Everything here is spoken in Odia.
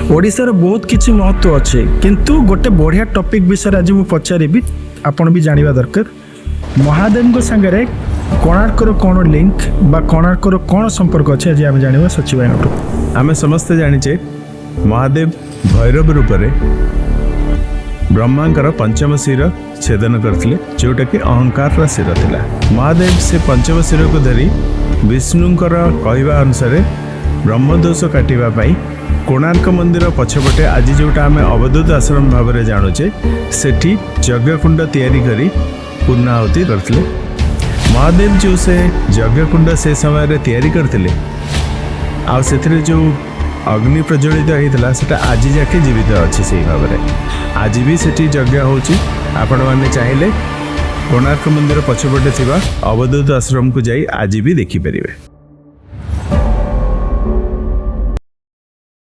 ଓଡ଼ିଶାର ବହୁତ କିଛି ମହତ୍ତ୍ୱ ଅଛି, କିନ୍ତୁ ଗୋଟେ ବଢ଼ିଆ ଟପିକ୍ ବିଷୟରେ ଆଜି ମୁଁ ପଚାରିବି, ଆପଣ ବି ଜାଣିବା ଦରକାର। ମହାଦେବଙ୍କ ସାଙ୍ଗରେ କୋଣାର୍କର କ'ଣ ଲିଙ୍କ ବା କୋଣାର୍କର କ'ଣ ସମ୍ପର୍କ ଅଛି, ଆଜି ଆମେ ଜାଣିବା ସଚି ଭାଇଙ୍କଠୁ। ଆମେ ସମସ୍ତେ ଜାଣିଛେ, ମହାଦେବ ଭୈରବ ରୂପରେ ବ୍ରହ୍ମାଙ୍କର ପଞ୍ଚମ ଶିର ଛେଦନ କରିଥିଲେ, ଯେଉଁଟାକି ଅହଙ୍କାରର ଶିର ଥିଲା। ମହାଦେବ ସେ ପଞ୍ଚମ ଶିରକୁ ଧରି ବିଷ୍ଣୁଙ୍କର କହିବା ଅନୁସାରେ ବ୍ରହ୍ମଦୋଷ କାଟିବା ପାଇଁ କୋଣାର୍କ ମନ୍ଦିର ପଛପଟେ ଆଜି ଯେଉଁଟା ଆମେ ଅବଧୂତ ଆଶ୍ରମ ଭାବରେ ଜାଣୁଛେ, ସେଠି ଯଜ୍ଞକୁଣ୍ଡ ତିଆରି କରି ପୂର୍ଣ୍ଣାହୁତି କରିଥିଲେ। ମହାଦେବ ଯେଉଁ ସେ ଯଜ୍ଞକୁଣ୍ଡ ସେ ସମୟରେ ତିଆରି କରିଥିଲେ ଆଉ ସେଥିରେ ଯେଉଁ ଅଗ୍ନି ପ୍ରଜ୍ୱଳିତ ହେଇଥିଲା, ସେଟା ଆଜି ଯାକେ ଜୀବିତ ଅଛି। ସେଇ ଭାବରେ ଆଜି ବି ସେଠି ଯଜ୍ଞ ହେଉଛି। ଆପଣମାନେ ଚାହିଁଲେ କୋଣାର୍କ ମନ୍ଦିର ପଛପଟେ ଥିବା ଅବଧୂତ ଆଶ୍ରମକୁ ଯାଇ ଆଜି ବି ଦେଖିପାରିବେ।